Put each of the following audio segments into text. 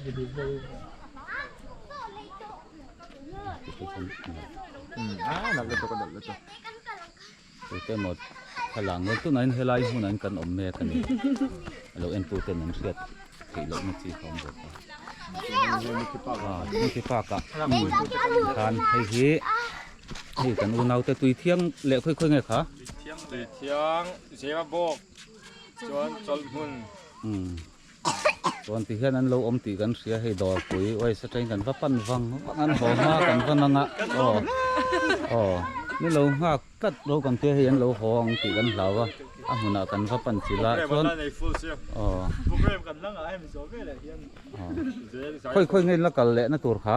Tute emaw thlalak ngei tunah hian helai hmunah hian kan awm mek a ni a lo en tuten an hriat theih lohna chi kha a awm bawk a ah Unity Park ah khan hei hi hei kan unaute tui thiang leh khawi khawi nge kha tui thiang zema bawk chuan chawlhhmun Chuan ti hian an lo awm tih kan hria hei dawrpui uaisa atangin kan va pan vang vang an haw hma kan va nang a aw aw ni lo nghak tlat lo kan tia hei an lo haw ang tih kan hlau a a hmunah kan va pan chilh a chuan aw khawi khawi nge in la kal leh na tur kha.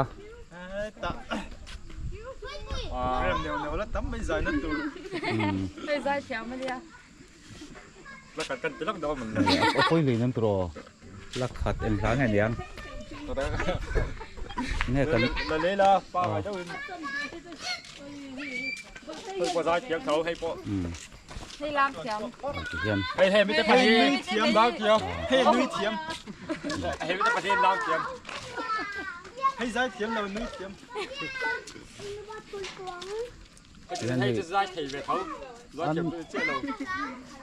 A pawi lui nan turaw la khat eng hla nge niang nge kan ti hian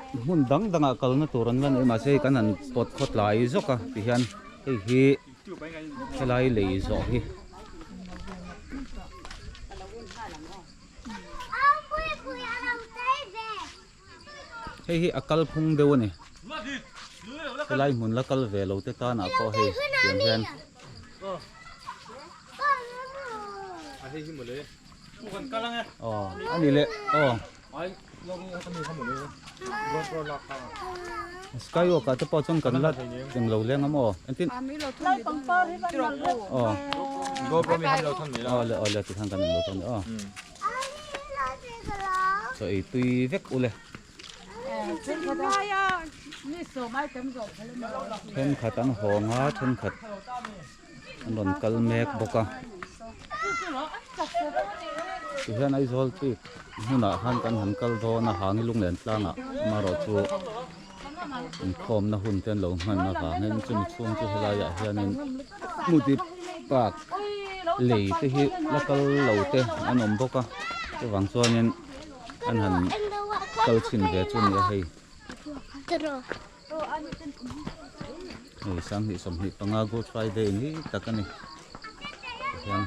Hmun dang dangah kalna tur an la nei mahse hei kan han pawt khawt lai zawk a tihian hei hi helai lei zawh hi. Hei hi a kal phung deuh a ni helai hmun la kal ve lo te tanah pawh hei tiang hian. Aw a ni leh aw skywalk ah te pawh chuan kan la englo leng ang aw engtin aw aw le aw le tikhan kan englo tawh a ni aw chaw ei tui vek ule thenkhat an hawng a thenkhat an rawn kal mek bawk a tihian Aizawl bik hmunah khan kan han kal dawn a hangi lunglen tlangah amaherawh chu inkhawmna hun te an lo hman avangin chumi chhung chu helaiah hianin hmuti park lei te hi la kal lo te an awm bawk a chuvang chuanin an han kal chhin ve chu a ni a hei. Hei sanghnih 25 Good Friday ni tak a ni tihian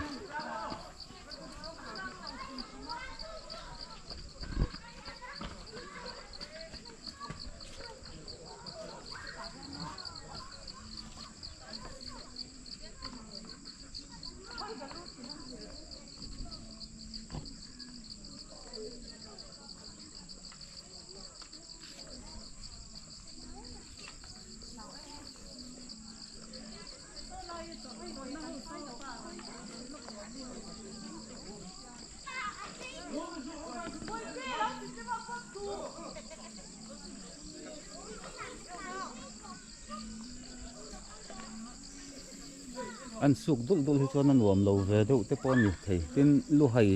An suk dulh dulh hi chuan a nuam lo ve deuh te pawh a ni thei tin lu hai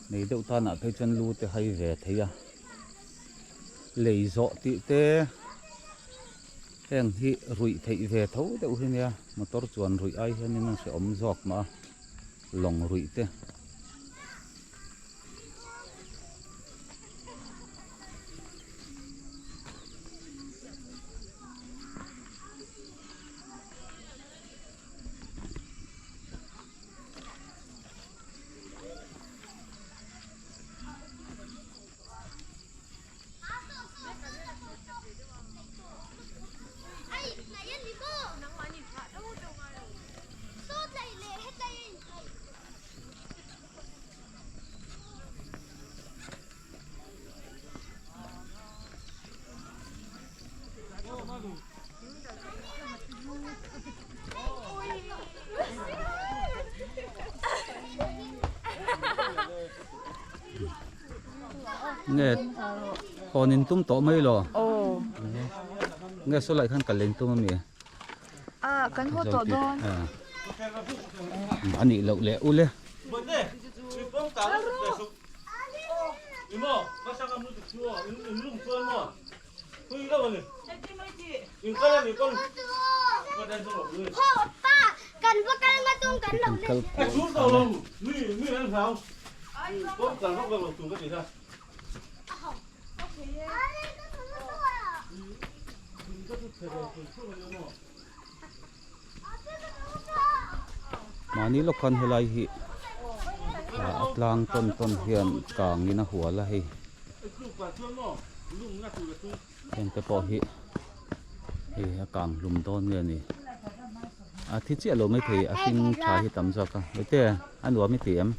nei deuh tanah phei chuan lu te hai ve thei a. Lei zawh tih te heng hi ruih theih ve tho deuh hi nia motor chuan ruih ai hianin a hrehawm zawk mah a lawng ruih te. Nge hawn in tum tawh mai lo nge saw lai khan kal in tum ami a kan haw tawh dawn a nih loh leh ule Kan kal kual khan e. Mahni lawk khan helai hi a tlang tawn tawn hian kangin a hual a hei heng te pawh hi hei a kang hlum dawn nge ni a thi chiah lo maithei a hring tha hi tam zawk a hete a nuam i ti em.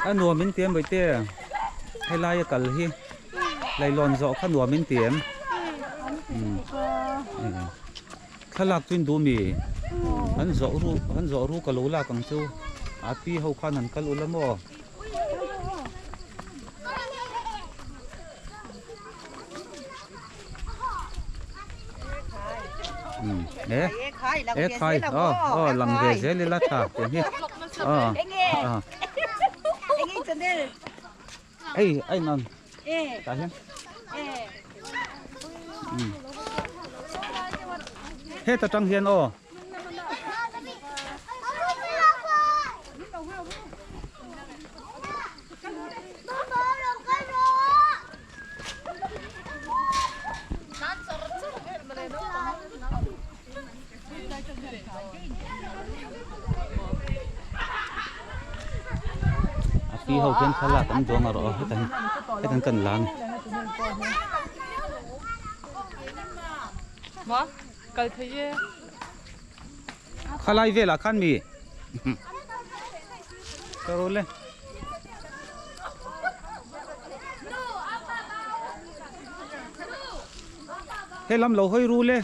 A nuam in tiam baite helai a kal hi leilawn zawh kha nuam in tiam thlalak chu in duh mi an zawh ru an zawh ru ka lo lak ang chu a pi ho khan an kal ula maw. E e khai aw aw lang ve zel ila tha tiang hi aw aw ei ai ngang tah hian heta tang hian aw. A pi ho khian thlalak an duang a rawh a heta hi heta kan la a ni. Khalai velah khan mi ka ro le. Helam lo hawi ru le.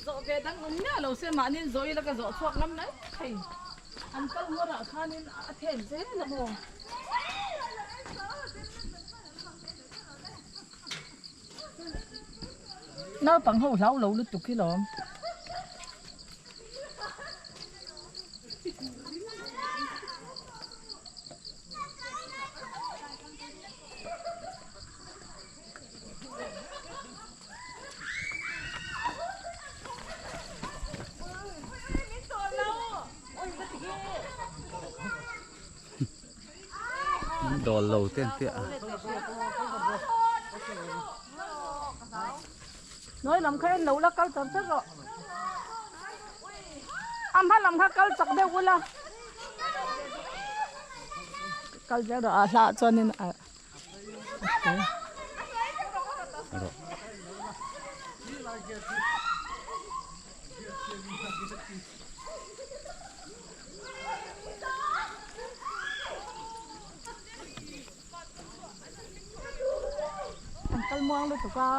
Zawh ve dang awm miah lo se mahni zawh ila ka zawh chhuak ngam mai thei. An kal ngawrah khanin a then zel a maw. Naupang ho hlau lo lutuk hi lawm. Dawl lo te an tia. Noi lam kha en lo la kal char char rawh. A hma lam kha kal chak deuh ula. Kal zel rawh a hla ah chuanin a Rawh. An kal muang lutuk a.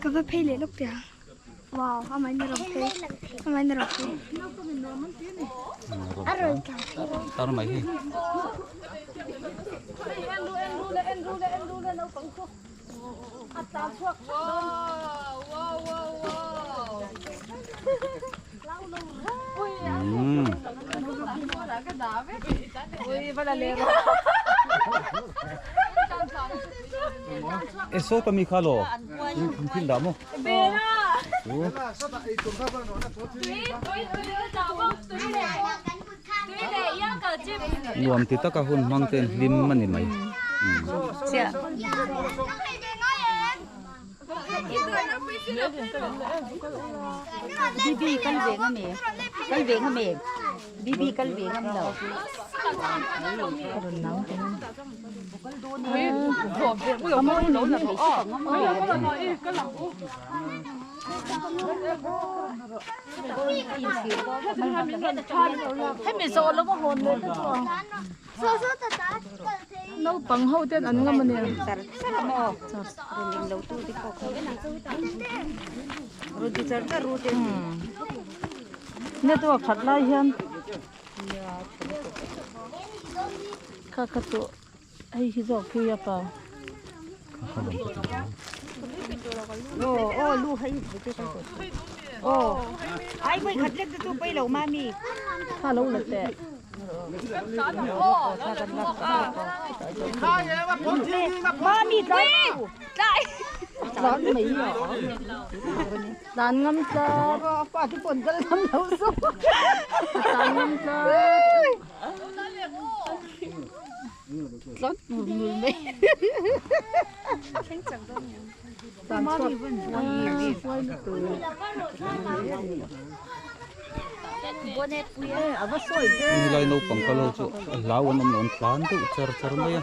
Ka va phei leh lawk teh ang. Wow, amah in a rawn phei. Amah in a rawn phei. A rawn tlan phei. Tar mai hi. E saw ta mi kha law thil dah maw nuam ti taka hun hmang ten hlim a ni mai. Bibi kal ve ngam e kal ve ngam e Bibi kal ve ngam lo Hemi zawh lo a hawn leh ta chu ang. Naupang ho ten an ngam a ni. Char char a maw rawn in lo tu te pawh kha rawn ti char char ru te Network that lai hian kha kha chu hei hi zawk hi a pa. Aw aw lu hei aw ai voi khat lek te chu pai lo mami Kha lo la teh. Mami tlai Tlan mai a. Tlan ngam tlat. Pa chu pawn kal ngam lo su. Tlan ngam tlat. Tlan mur mur mai. Tlan chhuak. Huai lutuk. Helai naupang kal ho chu a hlau an awm lo an tlan deuh char char mai a.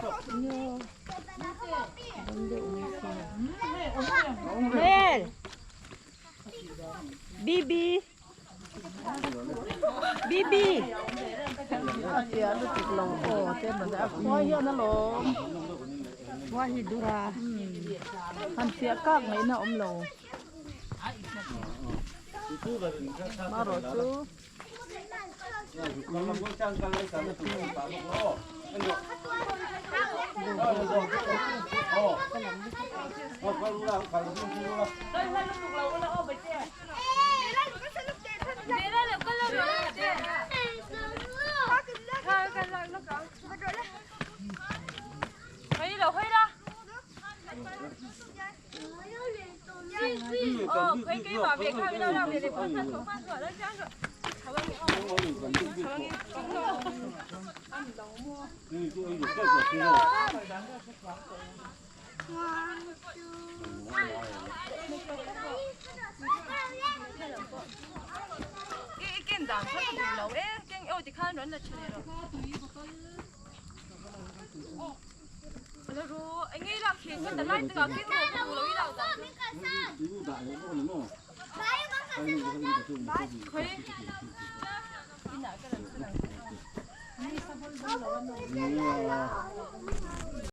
Noel. Bibi. Bibi. Han fiah kak mai na awm lo marawh chu